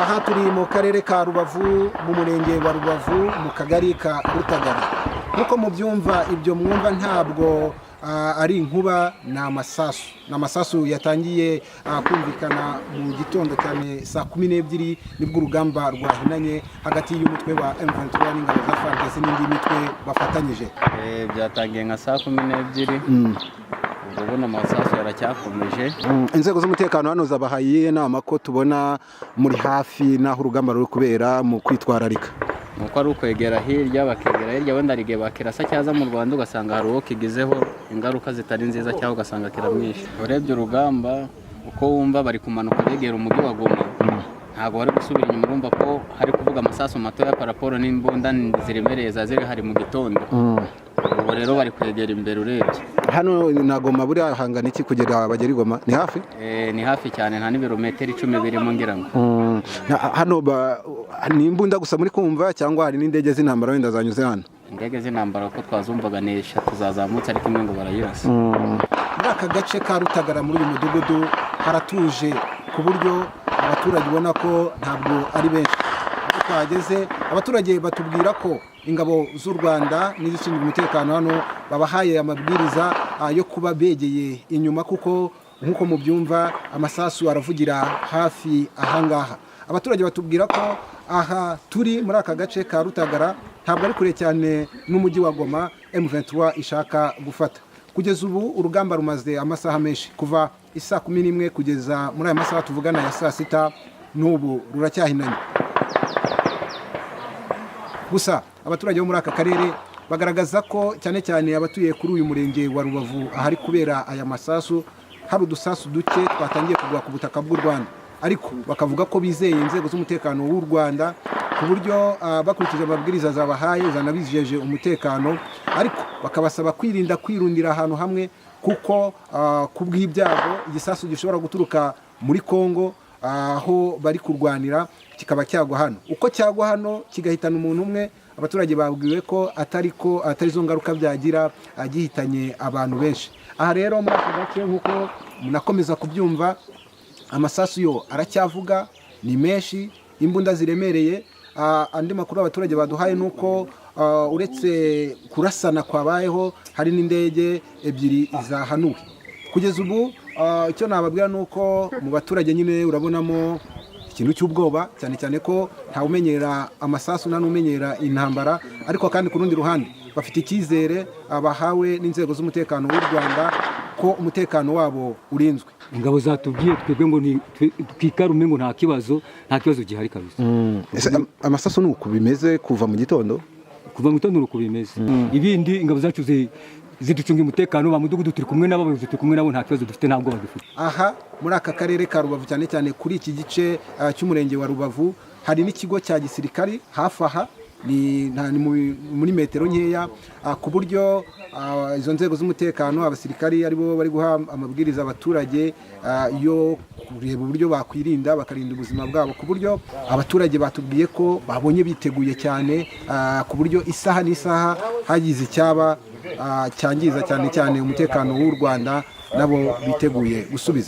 Aha turi mu karere ka Rubavu, mu murenge wa Rubavu, mu kagari ka Rutagara. Nk'uko mubyumva, ibyo mwumva ntabwo ari inkuba, ni amasasu. Ni amasasu yatangiye kumvikana mu gitondo cyane saa 12, nibwo urugamba rwahinanye hagati y'umutwe wa M23 n'ingabo za FARDC n'indi mitwe bafatanyije. Byatangiye nka saa 12, ubwo buno amasasu yaracyakomeje. Inzego z'umutekano hano zabahaye iyihe nama, ko tubona muri hafi n'aho urugamba ruri kubera, mu kwitwararika? Nuko ari ukwegera hirya, bakegera hirya. Wenda hari igihe bakirasa cyaza mu Rwanda, ugasanga hari uwo kigizeho ingaruka zitari nziza, cyangwa ugasanga kiramwishe. Urebye urugamba uko wumva bari kumanuka begera umujyi wa Goma, ntabwo bari gusubira inyuma. Urumva ko hari kuvuga amasasu matoya par rapport n'imbunda ziremereye za ziri hari mu gitondo. Ubu rero bari kwegera imbere urebye. Hano na Goma buriya hangana iki kugera bagera i Goma? Ni hafi? Ni hafi cyane, nta n'ibirometero 10 birimo ngira ngo. Hano ni imbunda gusa muri kumva, cyangwa hari n'indege z'intambara wenda zanyuze hano? Indege z'intambara uko twazumvaga ni eshatu zazamutse, ariko imwe ngo barayirasa. Muri aka gace ka Rutagara, muri uyu mudugudu, haratuje ku buryo abaturage ubona ko ntabwo ari benshi. Aho twageze, abaturage batubwira ko ingabo z'u Rwanda n'izishinzwe umutekano hano babahaye amabwiriza yo kuba begeye inyuma, kuko nk'uko mubyumva amasasu aravugira hafi ahangaha. Abaturage batubwira ko aha turi muri aka gace ka Rutagara ntabwo ari kure cyane n'umujyi wa Goma M23 ishaka gufata. Kugeza ubu urugamba rumaze amasaha menshi, kuva isaa 11 kugeza muri aya masaha tuvugana ya saa 6, n'ubu ruracyahinanye. Gusa abaturage bo muri aka karere bagaragaza ko, cyane cyane abatuye kuri uyu murenge wa Rubavu ahari kubera aya masasu, hari udusasu duke twatangiye kugwa ku butaka bw'u Rwanda, ariko bakavuga ko bizeye inzego z'umutekano w'u Rwanda, ku buryo bakurikije amabwiriza zabahaye zanabijeje umutekano, ariko bakabasaba kwirinda kwirundira ahantu hamwe, kuko ku bw'ibyago igisasu gishobora guturuka muri Kongo aho bari kurwanira kikaba cyagwa hano. Uko cyagwa hano kigahitana umuntu umwe, abaturage babwiwe ko atari ko atari zo ngaruka byagira gihitanye abantu benshi. Aha rero muri aka gace, nk'uko munakomeza kubyumva, amasasu yo aracyavuga, ni menshi, imbunda ziremereye. Andi makuru abaturage baduhaye ni uko uretse kurasana kwabayeho, hari n'indege ebyiri zahanuwe. Kugeza ubu icyo nababwira ni uko mu baturage nyine urabonamo ikintu cy'ubwoba, cyane cyane ko ntawumenyera amasasu, nta n'umenyera intambara, ariko kandi ku rundi ruhande bafite icyizere bahawe n'inzego z'umutekano w'u Rwanda ko umutekano wabo urinzwe. Ingabo zatubwiye twebwe ngo twikarume, ngo nta kibazo, nta kibazo gihari kabisa. Amasasu ni uku bimeze kuva mu gitondo? Kuva mu gitondo uko bimeze. Ibindi ingabo zacu ziducunga umutekano, ba mudugudu turi kumwe nabo, abayobozi turi kumwe nabo, nta kibazo dufite, nta bwoba dufite. Aha muri aka karere ka Rubavu, cyane cyane kuri iki gice cy'umurenge wa Rubavu, hari n'ikigo cya gisirikari hafi aha, ni muri metero nkeya, ku buryo izo nzego z'umutekano, abasirikari aribo bari guha amabwiriza abaturage yo kureba uburyo bakwirinda, bakarinda ubuzima bwabo, ku buryo abaturage batubwiye ko babonye biteguye cyane, ku buryo isaha n'isaha hagize icyaba cyangiza cyane cyane umutekano w'u Rwanda, nabo biteguye gusubiza.